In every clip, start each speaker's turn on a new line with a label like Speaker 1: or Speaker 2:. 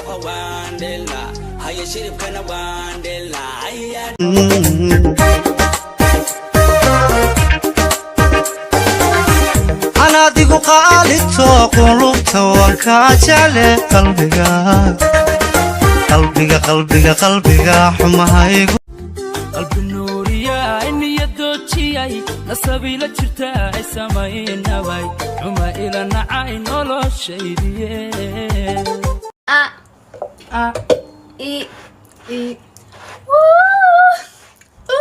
Speaker 1: Dhawaqa waan dheelnaa, haye, shiribkana waan dheelnaa, hayaa.
Speaker 2: Anaadigu qaalito, qulubta waan kaa jecle, qalbiga, qalbiga, qalbiga, qalbiga xumahaygu.
Speaker 3: Qalbi nuuriyay, niyadoojiyay, nasabiila jirtaay, samaynabay xuma ila nacay noloshaydiye.
Speaker 4: A A I I U U.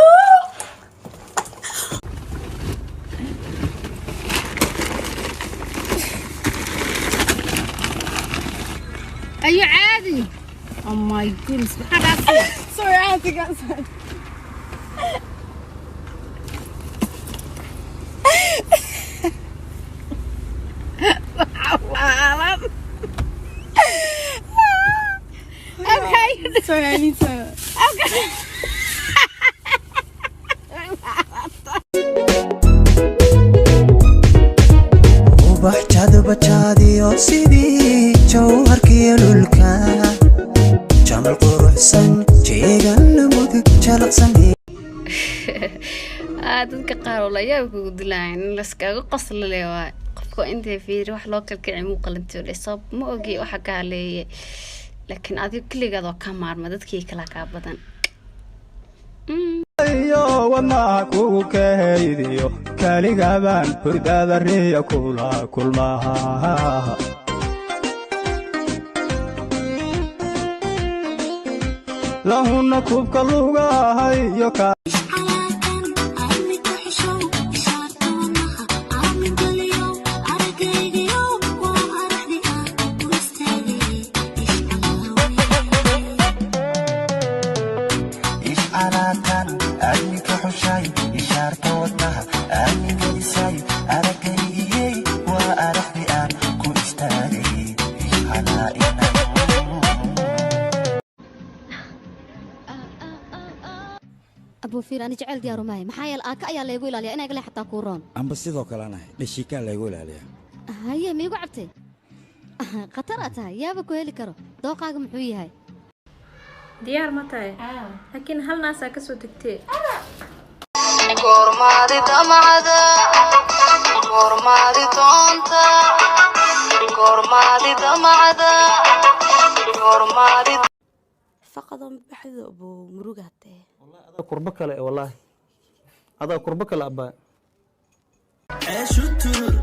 Speaker 4: Are you caadi? Oh my goodness, maxaa dhaafay?
Speaker 5: Sorry, I had to get some.
Speaker 4: Waalan. Okay.
Speaker 5: Sorry, I need to.
Speaker 4: Okay.
Speaker 2: Ubax jadbajaadiyo sidii jawharkiyo lulka, jamal quruxsan, jeegan lamud jalaqsan.
Speaker 4: Dadka qaar oo layaab kugu dilayan in laskaga qoslo le waay. Qofka intay fiiri wax loo kalkici muu qalantiyo dhe, sabab ma ogi waxa ka haleeye, laakiin adiga keligaad oo ka maarma dadkii kala kaa badan.
Speaker 6: Iyo wadnaha kugu kahaydiyo, kaligabaan hurdada riya kula kulmaha. Lahuna kubka lugahayo.
Speaker 2: Ishcalaatan aadminka xushay, ishaarta wadnaha aamin gelisay, aragaygiyey, waa araxdi aan ku istaagay. Ishcalaa.
Speaker 7: Abuufiir, ani jecel diyaaru maahay, maxaa yeele aaka ayaa laygu ilaaliya inaa igale xataa kuu roon.
Speaker 8: Amba sidoo kalena dhashiikaa laygu ilaaliyaa.
Speaker 7: Haye, miigu cabtay? Khatar aa tahay, yaaba ku heli karo. Dooqaaga muxuu yahay?
Speaker 9: Diyaar ma tahay? Laakiin hal naasaa kasoo degtee.
Speaker 10: Goormaadi damacda, goormaadi doonta, goormaadi damacda, goormaadi.
Speaker 11: Faqadon baxdo buu murugatee.
Speaker 12: Adaa kurbo kale, wallaahi adaa kurbo kale, abbaa.
Speaker 1: Ceeshu tur.